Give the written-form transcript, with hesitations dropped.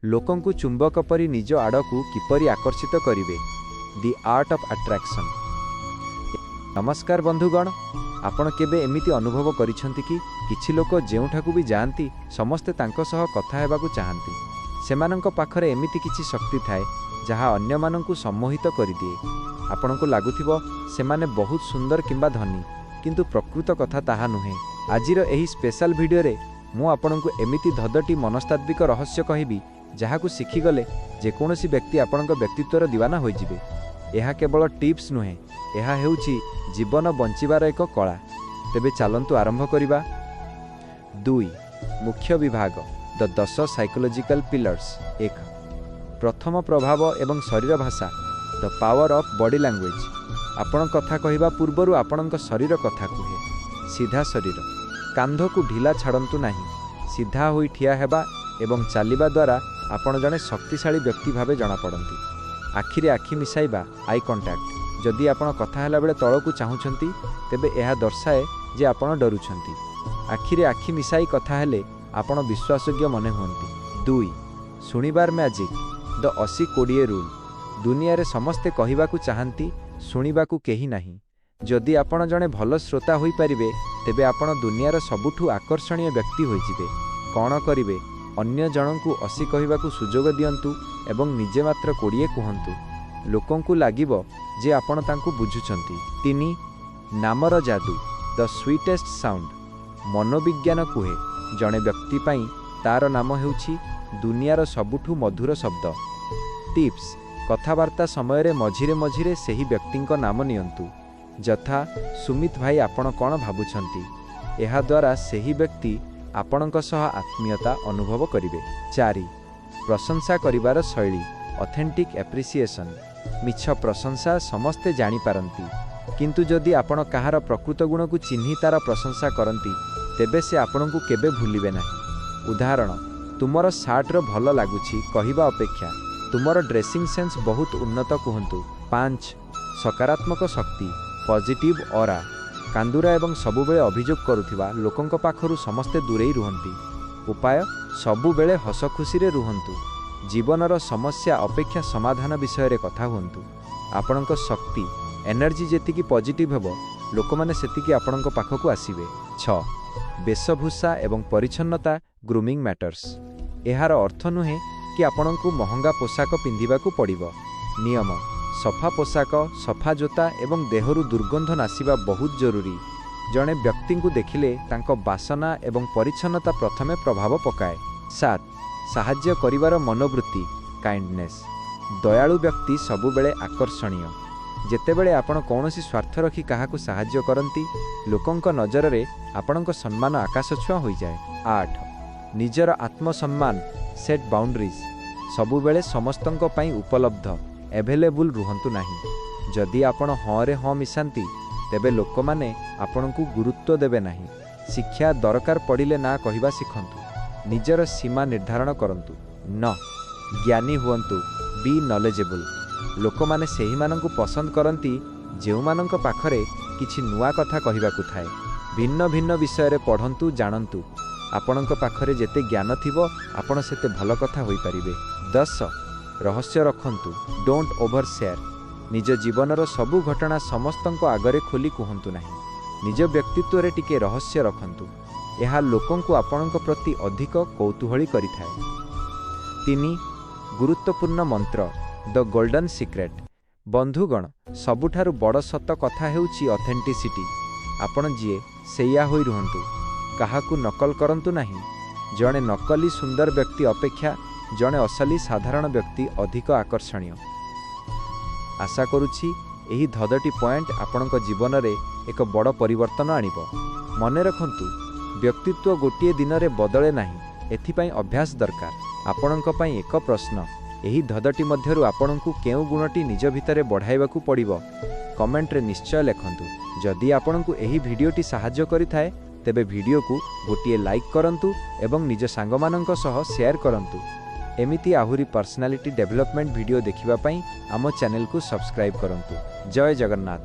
ଲୋକଙ୍କୁ ଚୁମ୍ବକ ପରି ନିଜ ଆଡ଼କୁ କିପରି ଆକର୍ଷିତ କରିବେ? The art of attraction. ନମସ୍କାର ବନ୍ଧୁଗଣ, ଆପଣ କେବେ ଏମିତି ଅନୁଭବ କରିଛନ୍ତି କି, କିଛି ଲୋକ ଯେଉଁଠାକୁ ବି ଯାଆନ୍ତି, ସମସ୍ତେ ତାଙ୍କ ସହ କଥା ହେବାକୁ ଚାହାନ୍ତି? ସେମାନଙ୍କ ପାଖରେ ଏମିତି କିଛି ଶକ୍ତି ଥାଏ, ଯାହା ଅନ୍ୟମାନଙ୍କୁ ସମ୍ମୋହିତ କରିଦିଏ। ଆପଣଙ୍କୁ ଲାଗୁଥିବ ସେମାନେ ବହୁତ ସୁନ୍ଦର କିମ୍ବା ଧନୀ, କିନ୍ତୁ ପ୍ରକୃତ କଥା ତାହା ନୁହେଁ। ଆଜିର ଏହି ସ୍ପେଶାଲ ଭିଡ଼ିଓରେ ମୁଁ ଆପଣଙ୍କୁ ଏମିତି 10ଟି ମନସ୍ତାତ୍ତ୍ୱିକ ରହସ୍ୟ କହିବି, ଯାହାକୁ ଶିଖିଗଲେ ଯେକୌଣସି ବ୍ୟକ୍ତି ଆପଣଙ୍କ ବ୍ୟକ୍ତିତ୍ୱର ଦିୱାନା ହୋଇଯିବେ। ଏହା କେବଳ ଟିପ୍ସ ନୁହେଁ, ଏହା ହେଉଛି ଜୀବନ ବଞ୍ଚିବାର ଏକ କଳା। ତେବେ ଚାଲନ୍ତୁ ଆରମ୍ଭ କରିବା। 2। ମୁଖ୍ୟ ବିଭାଗ, ଦ 10 ସାଇକୋଲୋଜିକାଲ ପିଲର୍ସ। 1, ପ୍ରଥମ ପ୍ରଭାବ ଏବଂ ଶରୀର ଭାଷା, the power of body language। ଆପଣ କଥା କହିବା ପୂର୍ବରୁ ଆପଣଙ୍କ ଶରୀର କଥା କୁହେ। ସିଧା ଶରୀର, କାନ୍ଧକୁ ଢିଲା ଛାଡ଼ନ୍ତୁ ନାହିଁ। ସିଧା ହୋଇ ଠିଆ ହେବା ଏବଂ ଚାଲିବା ଦ୍ୱାରା ଆପଣ ଜଣେ ଶକ୍ତିଶାଳୀ ବ୍ୟକ୍ତି ଭାବେ ଜଣାପଡ଼ନ୍ତି। ଆଖିରେ ଆଖି ମିଶାଇବା, I contact. ଯଦି ଆପଣ କଥା ହେଲାବେଳେ ତଳକୁ ଚାହୁଁଛନ୍ତି, ତେବେ ଏହା ଦର୍ଶାଏ ଯେ ଆପଣ ଡରୁଛନ୍ତି। ଆଖିରେ ଆଖି ମିଶାଇ କଥା ହେଲେ ଆପଣ ବିଶ୍ୱାସଯୋଗ୍ୟ ମନେ ହୁଅନ୍ତି। 2, ଶୁଣିବାର ମ୍ୟାଜିକ୍, ଦ 80-20 ରୁଲ୍। ଦୁନିଆରେ ସମସ୍ତେ କହିବାକୁ ଚାହାନ୍ତି, ଶୁଣିବାକୁ କେହି ନାହିଁ। ଯଦି ଆପଣ ଜଣେ ଭଲ ଶ୍ରୋତା ହୋଇପାରିବେ, ତେବେ ଆପଣ ଦୁନିଆର ସବୁଠୁ ଆକର୍ଷଣୀୟ ବ୍ୟକ୍ତି ହୋଇଯିବେ। କ'ଣ କରିବେ? ଅନ୍ୟ ଜଣଙ୍କୁ 80 କହିବାକୁ ସୁଯୋଗ ଦିଅନ୍ତୁ ଏବଂ ନିଜେ ମାତ୍ର 20 କୁହନ୍ତୁ। ଲୋକଙ୍କୁ ଲାଗିବ ଯେ ଆପଣ ତାଙ୍କୁ ବୁଝୁଛନ୍ତି। 3, ନାମର ଯାଦୁ, ଦ ସୁଇଟେଷ୍ଟ ସାଉଣ୍ଡ। ମନୋବିଜ୍ଞାନ କୁହେ, ଜଣେ ବ୍ୟକ୍ତି ପାଇଁ ତାର ନାମ ହେଉଛି ଦୁନିଆର ସବୁଠୁ ମଧୁର ଶବ୍ଦ। ଟିପ୍ସ: କଥାବାର୍ତ୍ତା ସମୟରେ ମଝିରେ ମଝିରେ ସେହି ବ୍ୟକ୍ତିଙ୍କ ନାମ ନିଅନ୍ତୁ, ଯଥା, "ସୁମିତ ଭାଇ, ଆପଣ କ'ଣ ଭାବୁଛନ୍ତି?" ଏହାଦ୍ୱାରା ସେହି ବ୍ୟକ୍ତି ଆପଣଙ୍କ ସହ ଆତ୍ମୀୟତା ଅନୁଭବ କରିବେ। 4, ପ୍ରଶଂସା କରିବାର ଶୈଳୀ, ଅଥେଣ୍ଟିକ୍ ଆପ୍ରିସିଏସନ୍। ମିଛ ପ୍ରଶଂସା ସମସ୍ତେ ଜାଣିପାରନ୍ତି, କିନ୍ତୁ ଯଦି ଆପଣ କାହାର ପ୍ରକୃତ ଗୁଣକୁ ଚିହ୍ନି ତାର ପ୍ରଶଂସା କରନ୍ତି, ତେବେ ସେ ଆପଣଙ୍କୁ କେବେ ଭୁଲିବେ ନାହିଁ। ଉଦାହରଣ, "ତୁମର ସାର୍ଟର ଭଲ ଲାଗୁଛି" କହିବା ଅପେକ୍ଷା "ତୁମର ଡ୍ରେସିଂ ସେନ୍ସ ବହୁତ ଉନ୍ନତ" କୁହନ୍ତୁ। 5, ସକାରାତ୍ମକ ଶକ୍ତି, ପଜିଟିଭ୍ ଅରା। କାନ୍ଦୁରା ଏବଂ ସବୁବେଳେ ଅଭିଯୋଗ କରୁଥିବା ଲୋକଙ୍କ ପାଖରୁ ସମସ୍ତେ ଦୂରେଇ ରୁହନ୍ତି। ଉପାୟ: ସବୁବେଳେ ହସଖୁସିରେ ରୁହନ୍ତୁ। ଜୀବନର ସମସ୍ୟା ଅପେକ୍ଷା ସମାଧାନ ବିଷୟରେ କଥା ହୁଅନ୍ତୁ। ଆପଣଙ୍କ ଶକ୍ତି, ଏନର୍ଜି ଯେତିକି ପଜିଟିଭ୍ ହେବ, ଲୋକମାନେ ସେତିକି ଆପଣଙ୍କ ପାଖକୁ ଆସିବେ। 6, ବେଶଭୂଷା ଏବଂ ପରିଚ୍ଛନ୍ନତା, ଗ୍ରୁମିଂ ମ୍ୟାଟର୍ସ। ଏହାର ଅର୍ଥ ନୁହେଁ କି ଆପଣଙ୍କୁ ମହଙ୍ଗା ପୋଷାକ ପିନ୍ଧିବାକୁ ପଡ଼ିବ। ନିୟମ: ସଫା ପୋଷାକ, ସଫା ଜୋତା ଏବଂ ଦେହରୁ ଦୁର୍ଗନ୍ଧ ନାସିବା ବହୁତ ଜରୁରୀ। ଜଣେ ବ୍ୟକ୍ତିଙ୍କୁ ଦେଖିଲେ ତାଙ୍କ ବାସନା ଏବଂ ପରିଚ୍ଛନ୍ନତା ପ୍ରଥମେ ପ୍ରଭାବ ପକାଏ। 7, ସାହାଯ୍ୟ କରିବାର ମନୋବୃତ୍ତି, କାଇଣ୍ଡନେସ୍। ଦୟାଳୁ ବ୍ୟକ୍ତି ସବୁବେଳେ ଆକର୍ଷଣୀୟ। ଯେତେବେଳେ ଆପଣ କୌଣସି ସ୍ୱାର୍ଥ ରଖି କାହାକୁ ସାହାଯ୍ୟ କରନ୍ତି, ଲୋକଙ୍କ ନଜରରେ ଆପଣଙ୍କ ସମ୍ମାନ ଆକାଶଛୁଆଁ ହୋଇଯାଏ। 8, ନିଜର ଆତ୍ମସମ୍ମାନ, ସେଟ୍ ବାଉଣ୍ଡରିଜ୍। ସବୁବେଳେ ସମସ୍ତଙ୍କ ପାଇଁ ଉପଲବ୍ଧ, ଏଭେଲେବୁଲ୍ ରୁହନ୍ତୁ ନାହିଁ। ଯଦି ଆପଣ ହଁରେ ହଁ ମିଶାନ୍ତି, ତେବେ ଲୋକମାନେ ଆପଣଙ୍କୁ ଗୁରୁତ୍ୱ ଦେବେ ନାହିଁ। ଶିକ୍ଷା: ଦରକାର ପଡ଼ିଲେ ନା କହିବା ଶିଖନ୍ତୁ। ନିଜର ସୀମା ନିର୍ଦ୍ଧାରଣ କରନ୍ତୁ। 9, ଜ୍ଞାନୀ ହୁଅନ୍ତୁ, ବି ନଲେଜେବୁଲ୍। ଲୋକମାନେ ସେହିମାନଙ୍କୁ ପସନ୍ଦ କରନ୍ତି, ଯେଉଁମାନଙ୍କ ପାଖରେ କିଛି ନୂଆ କଥା କହିବାକୁ ଥାଏ। ଭିନ୍ନ ଭିନ୍ନ ବିଷୟରେ ପଢ଼ନ୍ତୁ, ଜାଣନ୍ତୁ। ଆପଣଙ୍କ ପାଖରେ ଯେତେ ଜ୍ଞାନ ଥିବ, ଆପଣ ସେତେ ଭଲ କଥା ହୋଇପାରିବେ। 10, ରହସ୍ୟ ରଖନ୍ତୁ, don't over share. ନିଜ ଜୀବନର ସବୁ ଘଟଣା ସମସ୍ତଙ୍କ ଆଗରେ ଖୋଲି କୁହନ୍ତୁ ନାହିଁ। ନିଜ ବ୍ୟକ୍ତିତ୍ୱରେ ଟିକେ ରହସ୍ୟ ରଖନ୍ତୁ। ଏହା ଲୋକଙ୍କୁ ଆପଣଙ୍କ ପ୍ରତି ଅଧିକ କୌତୂହଳୀ କରିଥାଏ। 3 ଗୁରୁତ୍ୱପୂର୍ଣ୍ଣ ମନ୍ତ୍ର, ଦ ଗୋଲ୍ଡନ୍ ସିକ୍ରେଟ୍। ବନ୍ଧୁଗଣ, ସବୁଠାରୁ ବଡ଼ ସତ କଥା ହେଉଛି ଅଥେଣ୍ଟିସିଟି। ଆପଣ ଯିଏ, ସେଇଆ ହୋଇ ରୁହନ୍ତୁ। କାହାକୁ ନକଲ କରନ୍ତୁ ନାହିଁ। ଜଣେ ନକଲି ସୁନ୍ଦର ବ୍ୟକ୍ତି ଅପେକ୍ଷା ଜଣେ ଅସଲି ସାଧାରଣ ବ୍ୟକ୍ତି ଅଧିକ ଆକର୍ଷଣୀୟ। ଆଶା କରୁଛି, ଏହି 10ଟି ପଏଣ୍ଟ ଆପଣଙ୍କ ଜୀବନରେ ଏକ ବଡ଼ ପରିବର୍ତ୍ତନ ଆଣିବ। ମନେ ରଖନ୍ତୁ, ବ୍ୟକ୍ତିତ୍ୱ ଗୋଟିଏ ଦିନରେ ବଦଳେ ନାହିଁ, ଏଥିପାଇଁ ଅଭ୍ୟାସ ଦରକାର। ଆପଣଙ୍କ ପାଇଁ ଏକ ପ୍ରଶ୍ନ: ଏହି 10ଟି ମଧ୍ୟରୁ ଆପଣଙ୍କୁ କେଉଁ ଗୁଣଟି ନିଜ ଭିତରେ ବଢ଼ାଇବାକୁ ପଡ଼ିବ? କମେଣ୍ଟରେ ନିଶ୍ଚୟ ଲେଖନ୍ତୁ। ଯଦି ଆପଣଙ୍କୁ ଏହି ଭିଡ଼ିଓଟି ସାହାଯ୍ୟ କରିଥାଏ, ତେବେ ଭିଡ଼ିଓକୁ ଗୋଟିଏ ଲାଇକ୍ କରନ୍ତୁ ଏବଂ ନିଜ ସାଙ୍ଗମାନଙ୍କ ସହ ସେୟାର କରନ୍ତୁ। ଏମିତି ଆହୁରି ପର୍ସନାଲିଟି ଡେଭଲପମେଣ୍ଟ ଭିଡ଼ିଓ ଦେଖିବା ପାଇଁ ଆମ ଚ୍ୟାନେଲକୁ ସବସ୍କ୍ରାଇବ୍ କରନ୍ତୁ। ଜୟ ଜଗନ୍ନାଥ।